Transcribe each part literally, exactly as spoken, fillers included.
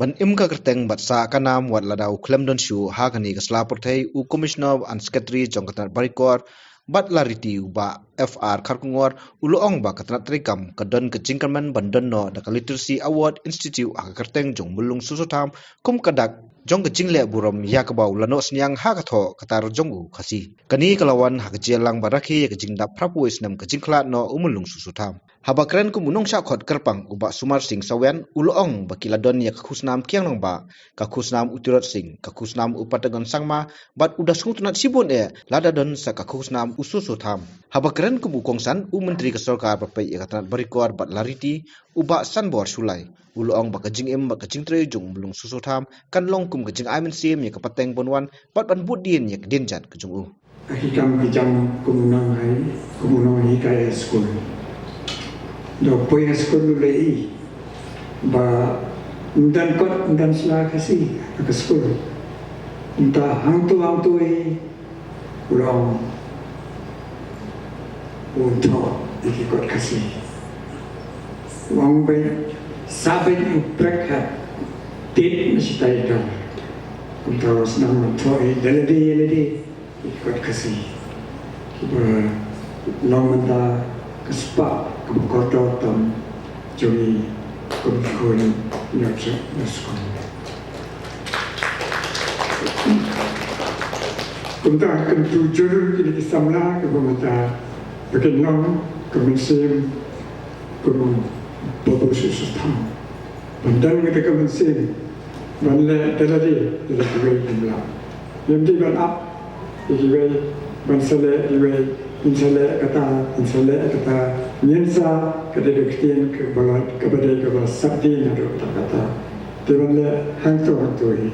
Ban im ka kyrteng bad sah ka nam wat lada u khlem don shuh ha kane ka sla pyrthei, u Commissioner and Secretary jong ka tnat Barekor bad Lariti, u Bah F R Kharkongor, u la ong ba ka tnat treikam ka don ka jingkyrmen ban don noh da ka Literacy Award Institute ha ka kyrteng jong u Myllung Soso Tham kum ka dak jong ka jingleh burom ïa kaba u la noh synñiang ha ka thoh ka tar jong u Khasi. Kane ka la wan ha ka jingïalang ba rakhe ïa ka jingdap phra phew snem ka jingkhlad noh u Myllung Soso Tham. Haba kren kum u nongshah khot kyrpang, u Bah Sumar Singh Sawian, u la ong ba ki la don ïa ka khusnam Kiang Nangbah, ka khusnam u Tirot Singh, ka khusnam u Patagon Sangma, bad u da sngewtynnat shibun eh lada don sa ka khusnam u Soso Tham. Haba kren kum u kongsan u Myntri ka Sorkar ba peit ïa ka tnat Barekor bad Lariti, u Bah Sanbor Shullai, u la ong ba ka jingim bad ka jingtrei jong u Myllung Soso Tham kan long kum ka jingai mynsiem ïa ka pateng ban wan bad ban bud dien ïa ka dienjat ka jong u. Ki kam ki jam kum u nonghikai, kum u nonghikai ha skul. Da u poi ha skul u la ïohi ba ym don kot, ym don sla Khasi ha ka skul. Mynta hangto hangto hi u la ong, u thoh ïa ki kot Khasi. U ong beit, sa beit u prek ha tied na shatai dor. Kumta u sdang u thoh ïa lade ïa lade ïa ki kot Khasi kiba long mynta ka spah kaba kordor tam jong ngi kum ki khun ïoh na skul. Kumta kyntu jur kine ki samla kiba mynta ba kin long ka mynsiem kum u Babu Soso Tham. Ban don kata ka mynsiem ban leh da lade ïa la kiwei kim lah. Ngim dei ban ap ïa kiwei ban sa leh kiwei, ngin sa leh kata, ngin sa leh kata, ngin sa, ka dei ka ktien kaba la, kaba dei kaba sah dien haduh katta katta. Te ban leh hangto hangto hi.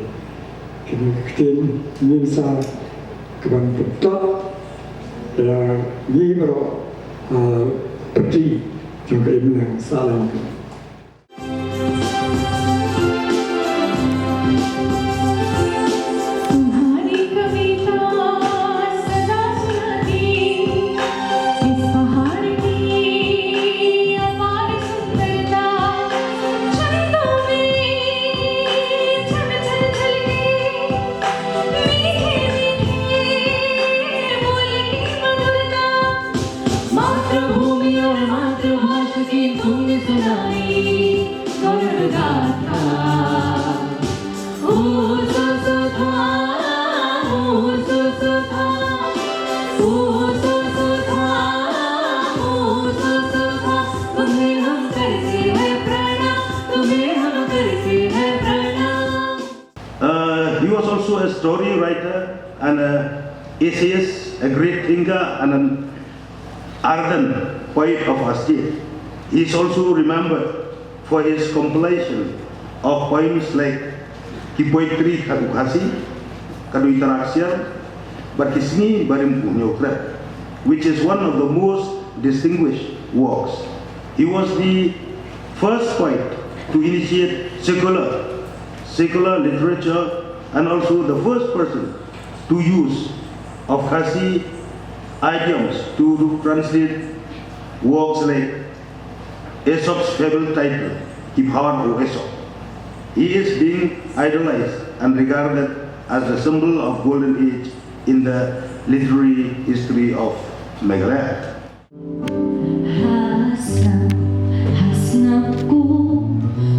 Kine ki ktien ngin sa, ka ban pyntot ïa ngi baroh ha pyrdi jong ka imlang sahlang. तुम्हारी कविता सदा सुहानी, इस पहाड़ की अपार सुंदरता, छंदों में छन छन छलके, मीठे मीठे बोल की मधुरता। मातृभूमि और मातृभाषा की तुमने सुनाई गौरव गाथा। ओ सो सो था, ओ सो सो था, ओ सो सो था, ओ सो सो था। तुम्हें हम करते हैं प्रणाम, तुम्हें हम करते हैं प्रणाम। Uh, he was also a story writer and a essayist, a great thinker and an ardent poet of our state. He is also remembered for his compilation of poems like Ki Poetry Khasi, Ka Duitara Ksiar, bad Ki Sngi Barim U Hynñiewtrep, which is one of the most distinguished works. He was the first poet to initiate secular, secular literature and also the first person to use of Khasi idioms to, to translate works like Aesop's fable title, Ki Phawar O Aesop. He is being idolized and regarded as the symbol of golden age in the literary history of Meghalaya. Ha sngap, ha sngap ko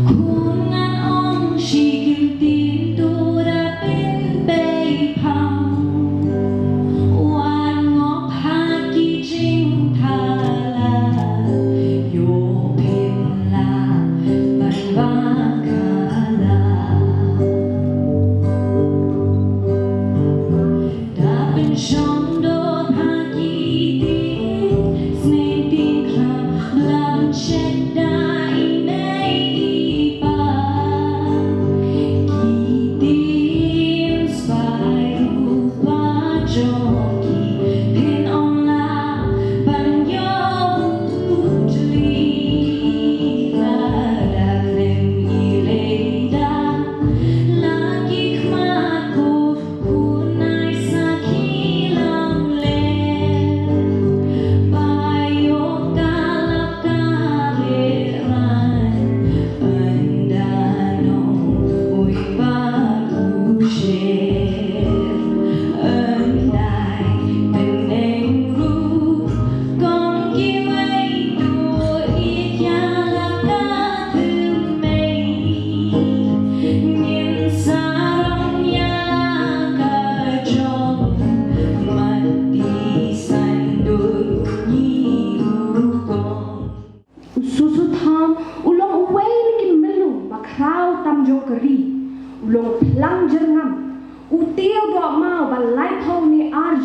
khun ngan ong shi kyntien to da pynbeit phaw. Wat ngop ha ki jingthala, ïoh phim lah ban bakla. Da pynshong doh ha ki tieng snem.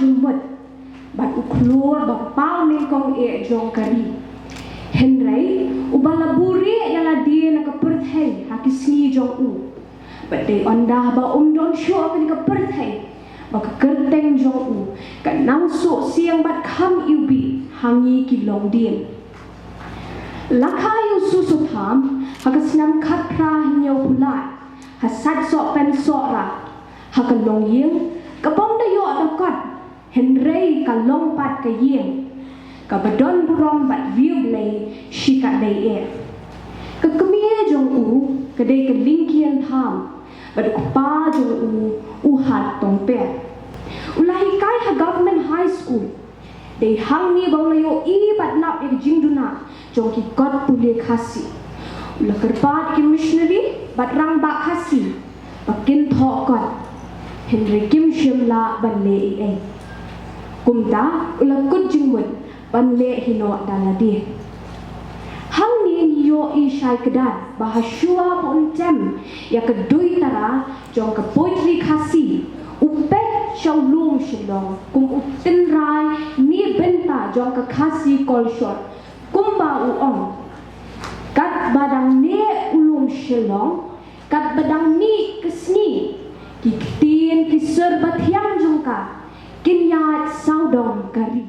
jingmut bad u khlur ba paw nyngkong eh jong ka ri. Hynrei uba la buhrieh ïa lade na ka pyrthei ha ki sngi jong u. Bad dei ynda ba um don shuh ha kane ka pyrthei ba ka kyrteng jong u ka nang suh siang bad kham iwbih ha ngi ki longdien. La kha ïa u Soso Tham ha ka snem khatphra hynñiewphew lai ha Saitsohpen Sohra, ha ka longïing kaba ym da ïoh da kot, hynrei ka long pat ka ïing kaba don burom bad view Blei shikatdei eh. Ka kmie jong u ka dei ka Lyngkien Tham bad u kpa jong u u Hat Tongper. U la hikai ha Government High School. Dei hangne ba u la ïohi bad lap ïa ka jingduna jong ki kot pule Khasi. U la kyrpad ki missionary bad rangbah Khasi ba kin thoh kot, hynrei kim shym lah ban leh ei ei. Kumta u la kut jingmut ban leh hi noh da lade. Hangne ngi ïohi shai kdar ba ha shuwa ba un tem ïa ka duitara jong ka poetry Khasi, u peit sha u lum Shillong kum u tynrai ne bynta jong ka Khasi culture kumba u ong. Katba dang neh u lum Shillong, katba dang mih ka sngi, ki ktien ki sur ba thiang jong ka kin ïaid sawdong ka ri.